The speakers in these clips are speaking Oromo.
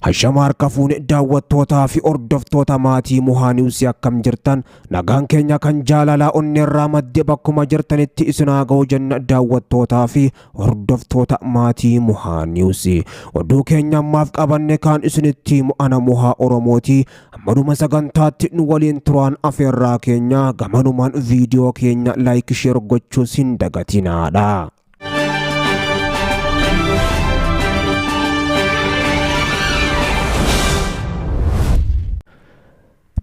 Hashama harka fuune daawwattootaa fi hordoftoota maatii Muhaa News akkam jirtan? Nagaan keenya kan jaalalaa onneerraa madde bakkuma jirtanitti isin haa ga'u jenna daawwattootaa fi hordoftoota maatii Muhaa News. Oduu keenya ammaaf qabanne kaan isinitti himu ana Muhaa Oromooti. Ammaduma sagantaatti nu waliin turaan afeerraa keenya gamanumaan viidiyoo keenya like share gochuus hin dagatinaadha.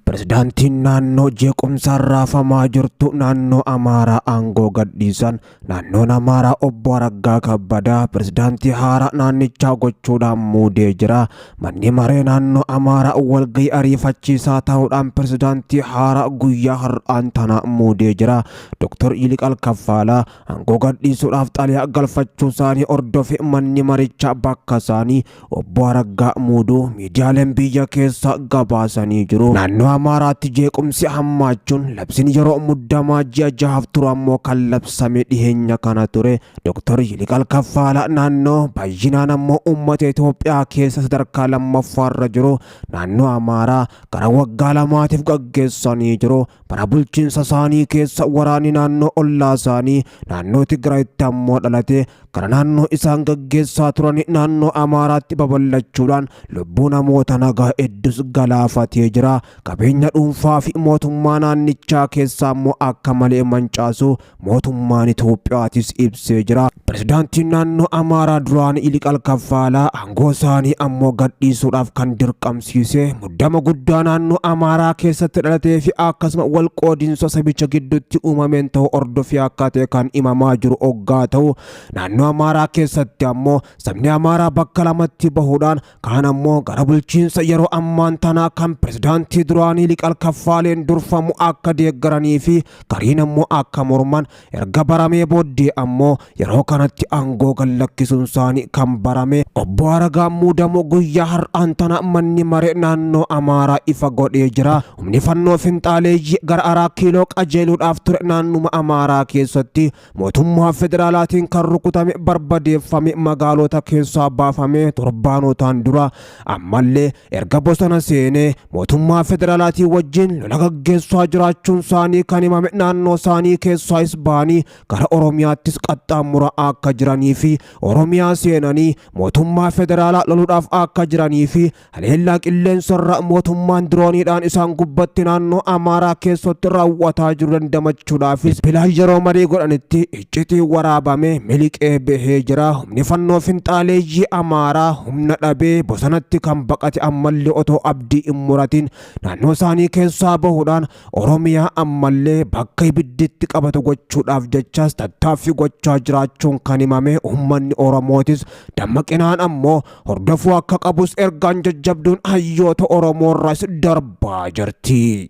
Pirezidaantiin naannoo jeequmsaan raafamaa jirtu naannoo Amaaraa aangoo gadhiisan. Naannoon Amaaraa obbo Araggaa Kabbadaa pirezidaantii haaraa naannichaa gochuudhaan muudee jira. Manni maree naannoo Amaaraa walgahii ariifachiisaa ta'uudhaan pirezidaantii haaraa guyyaa har'aan tana muudee jira. Dr. Yiliqal Kaffaalaa aangoo gadhiisuudhaaf xalayaa galfachuu isaanii hordofe manni marichaa bakka isaanii obbo Araggaa muuduu miidiyaaleen biyya keessa gabaasanii jiru. Naannoo Amaaraatti jeequmsi hammaachuun labsiin yeroo muddamaa ji'a jahaaf turu ammoo kan labsame dhiheenya kana ture. Dr. Yiliqal Kaffaalaa naannoo baay'inaan ammoo uummata Itoophiyaa keessa sadarkaa lammaffaarra jiru naannoo Amaaraa gara waggaa lamaatiif gaggeessanii jiru. Bara bulchiinsa isaanii keessa waraanni naannoo ollaa isaanii naannoo Tigraayitti ammoo dhalate gara naannoo isaan gaggeessaa turan naannoo Amaaraatti babal'achuudhaan lubbuu namoota nagaa hedduus galaafatee jira. Qabeenya dhuunfaa fi mootummaa naannichaa keessaa ammoo akka malee mancaasu mootummaan Itoophiyaatis ibsee jira. Pirezidaantiin naannoo Amaaraa duraan Yiliqal Kaffaalaa aangoo isaanii ammoo gadhiisuudhaaf kan dirqamsiise muddama guddaa naannoo Amaaraa keessatti dhalatee fi akkasuma walqoodinsa sabicha gidduutti uumameen ta'u hordofee akka ta'e kan himamaa jiru oggaa ta'u naannoo Amaaraa keessatti ammoo sabni Amaaraa bakka lamatti bahuudhaan kaan ammoo gara bulchiinsa yeroo ammaan tanaa kan pirezidaantii duraanii Yiliqal Kaffaaleen durfamu akka deeggaranii fi gariin ammoo akka morman erga baramee booddee ammoo yeroo kanatti aangoo gad lakkisuun isaanii kan barame obbo Aragaan muudamu guyyaa har'aan tana manni maree naannoo Amaaraa ifa godhee jira. Humni fannoo finxaaleeyyii gara Araa Kiiloo qajeeluudhaaf ture naannuma Amaaraa keessatti mootummaa federaalaatiin kan rukutame barbadeeffame magaalota keessaa baafame torbaanotaan dura ammallee erga bosona seenee mootummaa federaalaatii wajjin lola gaggeessaa jiraachuun isaanii kan himame naannoo isaanii keessaayis ba'anii gara Oromiyaattis qaxxaamura akka jiranii fi Oromiyaa seenanii mootummaa federaalaa loluudhaaf akka jiranii fi haleellaa qilleensarra mootummaan dirooniidhaan isaan gubbatti naannoo Amaaraa keessatti raawwataa jiru dandamachuudhaafis bilaa yeroo marii godhanitti iccitii waraabame miliqee bahee jira. Humni fannoo finxaaleeyyii Amaaraa humna dhabee bosonatti kan baqate ammallee otoo abdii hin muratin naannoo isaanii keessaa bahuudhaan Oromiyaa ammallee bakka ibidditti qabatu gochuudhaaf jechas tattaaffii gochaa jiraachuun kan himame uummanni Oromootis dammaqinaan ammoo hordofuu akka qabus ergaan jajjabduun hayyoota Oromoorraas darbaa jirti.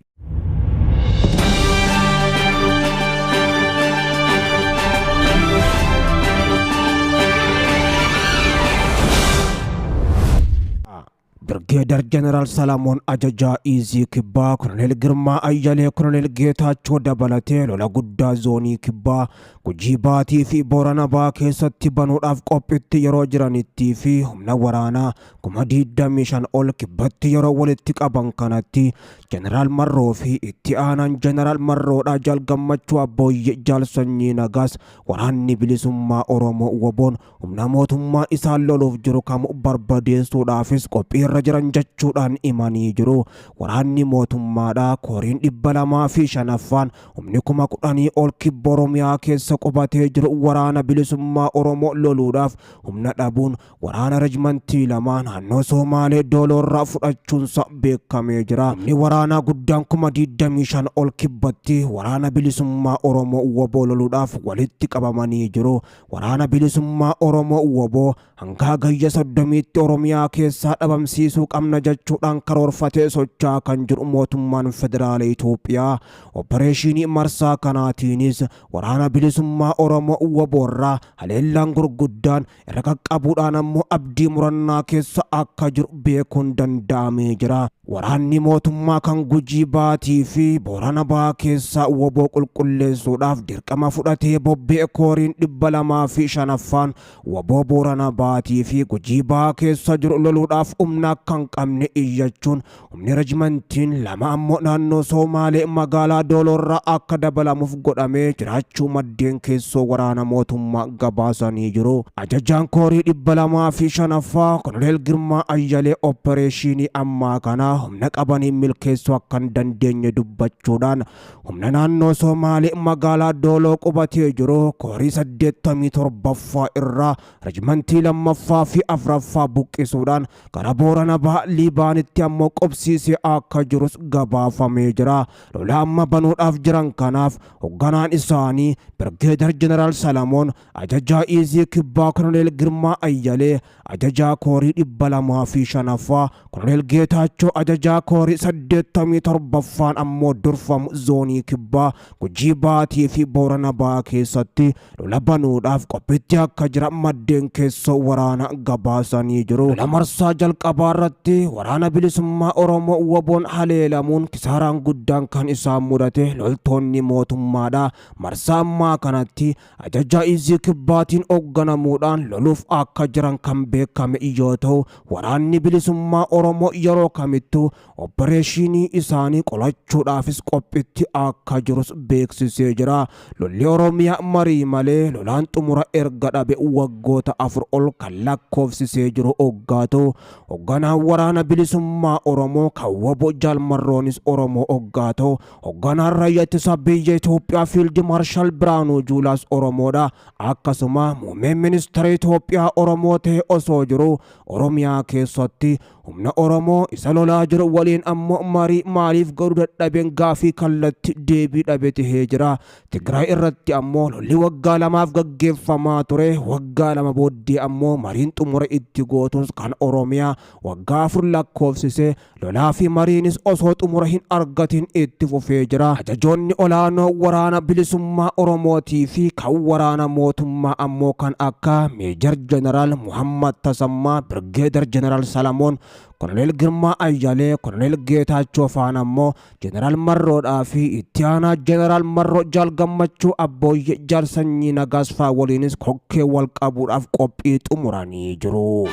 Birgeedar Jeneraal Salamoon Ajajaa Iizii Kibbaa Koloneel Girmaa Ayyalee Koloneel Geetaachoo dabalatee lola guddaa zoonii Kibbaa Gujii Baatii fi Boorana Baa keessatti banuudhaaf qophitti yeroo jiranittii fi humna waraanaa 25,000 ol kibbatti yeroo walitti qaban kanatti Jeneraal Marroo fi itti aanaan Jeneraal Marroodhaa Jaal Gammachuu Abbooyyee Jaal Sanyii Nagaas waraanni bilisummaa Oromoo WBOn humna mootummaa isaan loluuf jiru kamu barbadeessuudhaafis qophiirra jiran jechuudhaan himanii jiru. Waraanni mootummaadhaa kooriin 205ffaan humni 10,000 ol kibba Oromiyaa keessa qubatee jiru waraana bilisummaa Oromoo loluudhaaf humna dhabuun waraana rejimantii 2 naannoo Soomaalee Dooloorraa fudhachuunsa beekamee jira. Humni waraanaa guddaan 25,000 ol kibbatti waraana bilisummaa Oromoo wbo loluudhaaf walitti qabamanii jiru. Waraana Bilisummaa Oromoo, wbo, hanga Hagayya 30tti Oromiyaa keessaa dhabamsiisuu qabna jechuudhaan karoorfatee socho'aa kan jiru mootummaan Federaala Itoophiyaa, oppareeshiinii marsaa kanaatiinis Waraana Bilisummaa Oromoo, wbo, irraa haleellaan gurguddaan irra qaqqabuudhaan ammoo abdii murannaa keessa akka jiru beekuun danda'amee jira. Waraanni mootummaa kan Gujii Baatii fi Boorana Bahaa keessaa wbo qulqulleessuudhaaf dirqama fudhatee bobba'e kooriin 205ffaan wbo Boorana Baatii fi Gujii Bahaa keessa jiru loluudhaaf humna akka hin qabne iyyachuun humni rejimentiin 2 ammoo naannoo Soomaalee magaalaa Dooloorraa akka dabalamuuf godhamee jiraachuu maddeen keessoo waraana mootummaa gabaasanii jiru. Ajajaan koorii 205ffaa Koloneel Girmaa Ayyalee oppereeshiinii ammaa kana humna qabaniin milkeessuu akka hin dandeenye dubbachuudhaan humna naannoo Soomaalee magaalaa Dooloo qubatee jiru koorii 87ffaa irraa rejimentii 2ffaa fi 4ffaa buqqisuudhaan gara Boorana Baha Liibaanitti ammoo qubsiisee akka jirus gabaafamee jira. Lola amma banuudhaaf jiran kanaaf hogganaan isaanii Birgeedar Jeneraal Salamoon, ajajaa Iizii Kibbaa Koloneel Girmaa Ayyalee, ajajaa koorii 205ffaa Koloneel Geetaachoo, ajajaa koorii 87ffaan ammoo durfamu zoonii Kibbaa Gujii Baatii fi Boorana Bahaa keessatti lola banuudhaaf qophiitti akka jiran maddeen keessoo waraana gabaasanii jiru. Lola marsaa jalqabaa irratti waraana bilisummaa Oromoo WBOn haleelamuun kisaaraan guddaan kan isaan mudate loltoonni mootummaadha. Marsaa ammaa kanatti ajajaa Iizii Kibbaatiin hogganamuudhaan loluuf akka jiran kan beekame yoo ta'u, waraanni bilisummaa Oromoo yeroo kamittuu oppereeshinii isaanii qolachuudhaafis qophitti akka jirus beeksisee jira. Lolli Oromiyaa marii malee lolaan xumura erga dhabe waggoota 4 ol kan lakkoofsisee jiru oggaa ta'u, hogganaan waraana bilisummaa Oromoo kan wbo Jaal Marroonis Oromoo oggaa ta'u, hogganaan raayyaa ittisa biyya Itoophiyaa Fiild Maarshaal Biraanuu Juulaas Oromoodha. Akkasuma muummeen ministeera Itoophiyaa Oromoo ta'e osoo jiruu Oromiyaa keessatti humna Oromoo isa lolaa jiru waliin ammoo marii maaliif godhuu dadhabeen gaafii kallatti deebii dhabe tahee jira. Tigraay irratti ammoo lolli waggaa lamaaf gaggeeffamaa ture. Waggaa 2 booddee ammoo mariin xumura itti gootus kan Oromiyaa waggaa 4 lakkoofsise. Lolaa fi mariinis osoo xumura hin argatin itti fufee jira. Ajajoonni olaanoo waraana bilisummaa Oromootii fi kan waraana mootummaa ammoo kan akka Meejar Jeneraal Muhammad Tasammaa, Birgeedar Jeneraal Salamoon, Koloneel Girmaa Ayyalee, Koloneel Geetaachoo faan ammoo Jeneraal Marroodhaa fi itti aanaa Jeneraal Marroo Jaal Gammachuu Abbooyyee Jaal Sanyii Nagaas faa waliinis kokkee wal qabuudhaaf qophii xumuranii jiru.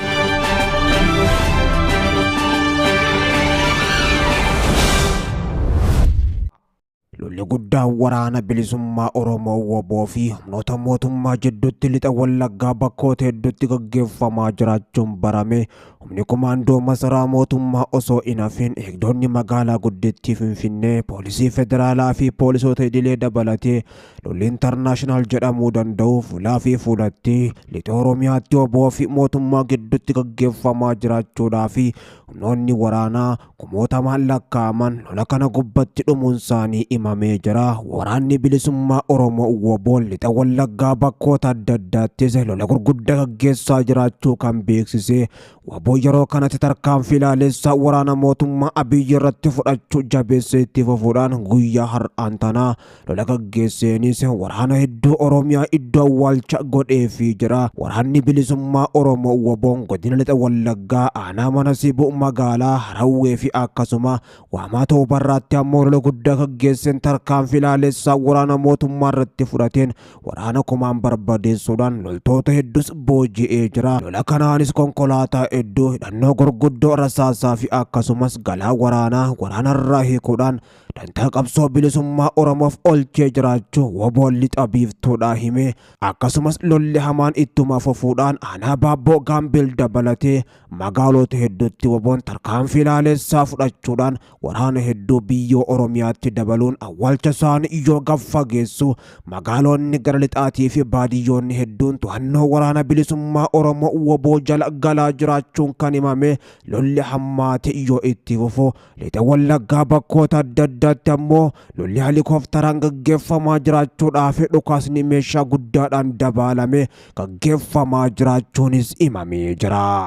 Lolli guddaan waraana bilisummaa Oromoo wbo fi humnoota mootummaa jidduutti lixa Wallaggaa bakkoota hedduutti gaggeeffamaa jiraachuun barame. Humni komaandoo masaraa mootummaa osoo hin hafin eegdonni magaalaa guddittii Finfinnee, poolisii federaalaa fi poolisoota idilee dabalatee lolli intarnaashinaal jedhamuu danda'u fuulaa fi fuulatti lixa Oromiyaatti wbo fi mootummaa gidduutti gaggeeffamaa jiraachuudhaa fi humnoonni waraanaa kumootamaan lakkaa'aman lola kana gubbatti dhumuun isaanii himamee jira. Waraanni bilisummaa Oromoo WBOn lixa Wallaggaa bakkoota adda addaattis lola gurguddaa gaggeessaa jiraachuu kan beeksise wbo yeroo kanatti tarkaanfii laalessaa waraana mootummaa Abiy irratti fudhachuu jabeessee itti fufuudhaan guyyaa har'aan tanaa lola gaggeesseenis waraana hedduu Oromiyaa iddoo awwaalcha godheefii jira. Waraanni bilisummaa Oromoo WBOn godina lixa Wallaggaa aanaa mana Sibuu magaalaa Harawwee fi akkasuma Waamaa Toobarraatti ammoo lola guddaa gaggeesseen tarkaanfii laalessaa waraana mootummaa irratti fudhateen waraana kumaan barbadeessuudhaan loltoota hedduus booji'ee jira. Lola kanaanis konkolaataa hedduu, hidhannoo gurguddoo, rasaasaa fi akkasumas galaa waraanaa waraanarraa hiikuudhaan dantaa qabsoo bilisummaa Oromoof olchee jiraachuu WBOn Lixa Biiftuudhaa hime. Akkasumas lolli hamaan ittuma fufuudhaan aanaa Baabboo Gaambeel dabalatee magaalota hedduutti WBOn tarkaanfii laalessaa fudhachuudhaan waraana hedduu biyyoo Oromiyaatti dabaluun awwaalcha isaanii yoo gad fageessu magaalonni gara lixaatii fi baadiyyoonni hedduun to'annoo waraana bilisummaa Oromoo wbo jala galaa jiraachuun kan himame lolli hammaate yoo itti fufu Lixa Wallaggaa bakkoota adda addaatti ammoo lolli halikooftaraan gaggeeffamaa jiraachuudhaa fi dhukaasni meeshaa guddaadhaan dabaalame gaggeeffamaa jiraachuunis himamee jira.